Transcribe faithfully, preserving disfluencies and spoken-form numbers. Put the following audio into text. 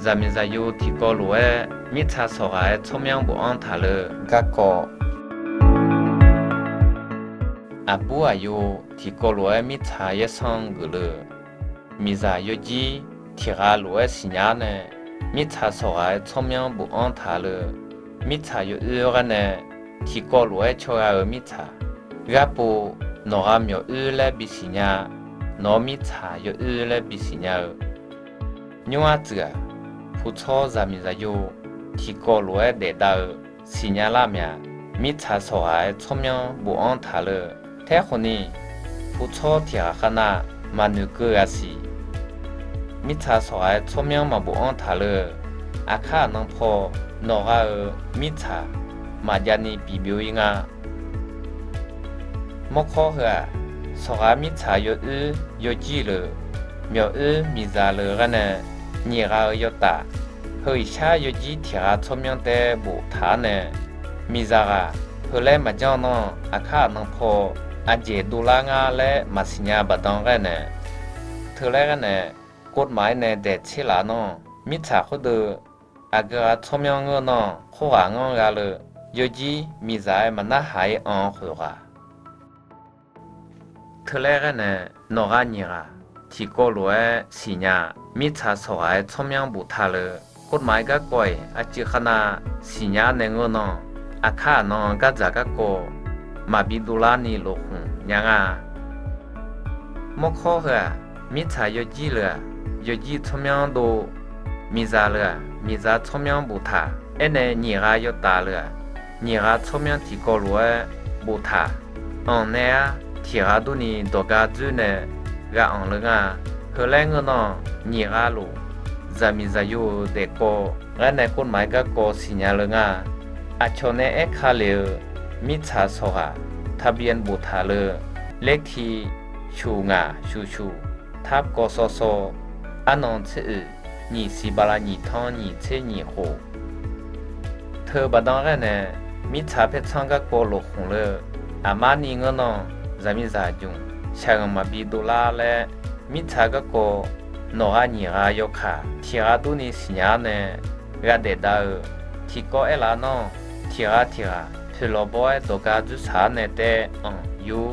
zaqmiqzaqyo tiqkawv lof-aer mirtsaq sawqghaq-aer tsawrmyanr bofanr taq-eu garkawv. Aqbur aqyo tiqkawv lof-aer mirtsaq yaersanr geufle-eu, miqzaq yawjir tiqghaq lof-aer siqnya-ar nae, mirtsaq sawqghaq-aer tsawrmyanr bofanr taq-eu, mirtsaq yawoer ghaer nae, tiqkawv lof-aer cawgha-eu mirtsaq, gharpov nawqghaq myawq oer laer bisiqnya, nawq-eu mirtsaq yawoer laer bisiqnya-eu, nymr-ar tsuif-aq, puqtsawr zaqmiqzaqyo tiqkawv lof-aer daefdav-eu siqnya lar mya, mirtsaq sawqghaq-aer tsawrmyanr bofanr taq-eu. Taerkhawfni, puqtsawr tiqghaq khavnav maqnoeqkeuv ghaq siq. Mirtsaq sawqghaq-aer tsawrmyanr maqbofanr taq-eu, aqkar aqnan paw nawqghaq-euq mirtsaq maqjav ni pyeuf byov-ir nga. Mawrkawr heu-aq, sawqghaq mirtsaq yawoer yawjir le, myawq oer miqzaq le ghaer nae, nyiq ghaq-euq yawtaf, heu iqshar yawjir tiqghaq tsawrmyanr tae boftaq-ar nae, miqzaq ghaq heu laer maqjanr nar, aqkar aqnan paw aqjeq dovlar ngar laer maqsiqnya baqdan ghaer nae, teu laer ghaer nae, กฎหมาย-aer nae daeqtser laf nar, mirtsaq khoerdeuv aqgeu ghaq tsawrmyanr ngeur nar, khoerghaq-anr gha le, yawjir miqzaq-aer maqnarhaq-ir anq-eu khoerghaq. Teu laer ghaer nae, nawqghaq nyiq ghaq tiqkawv lof-aer siqnya, mirtsaq sawqghaq-aer tsawrmyanr boftaq le, กฎหมาย-eu garkawv-iq aqcuif khavnav siqnya nae ngeur nar, aqkar aqnan gardzaq garkawv maqbi dovlar ni lofkhmq nya nga. Mawrkawr heu-aq, mirtsaq yawjir le-aq, yawjir tsawrmyanr dov, miqzaq le-aq, miqzaq tsawrmyanr boftaq, aernae nyiq ghaq yawtaf le-aq, nyiq ghaq tsawrmyanr tiqkawv lof-aer boftaq, anq nae-ar tiqghaq durni dawqgar dzoer nae gha anq le nga. Heu laer ngeur nar, nyiq ghaq luf, zaqmiqzaqyo-euq daefkawv ghaer nae กฎหมาย-eu garkawv siqnya le nga. Aqcawq nae aerka lef-eu, mirtsaq sawqghaq ทะเบียน boftaq le, เลขที่ shuq ngaq shuq shuq, ทับ kawv sawv sawv, arnan tser oeq, nyiq siq bala nyiq tanr nyiq tser nyiq khof. Teu baqdan ghaer nae, mirtsaq paertsanr garkawv lofkhmq le, aqmar ni ngeur nar, zaqmiqzaq jmq shaqghanq maqbi dovlar laer, mirtsaq garkawv nawqghaq nyiq ghaq yawkaq tiqghaq durni siqnya-ar nae gha daef dav-eu, tiqkawv aerlaf nar, tiqghaq tiqghaq poeqlawq bawr-aer dawqgar dzoersaq-ar nae taer anq yur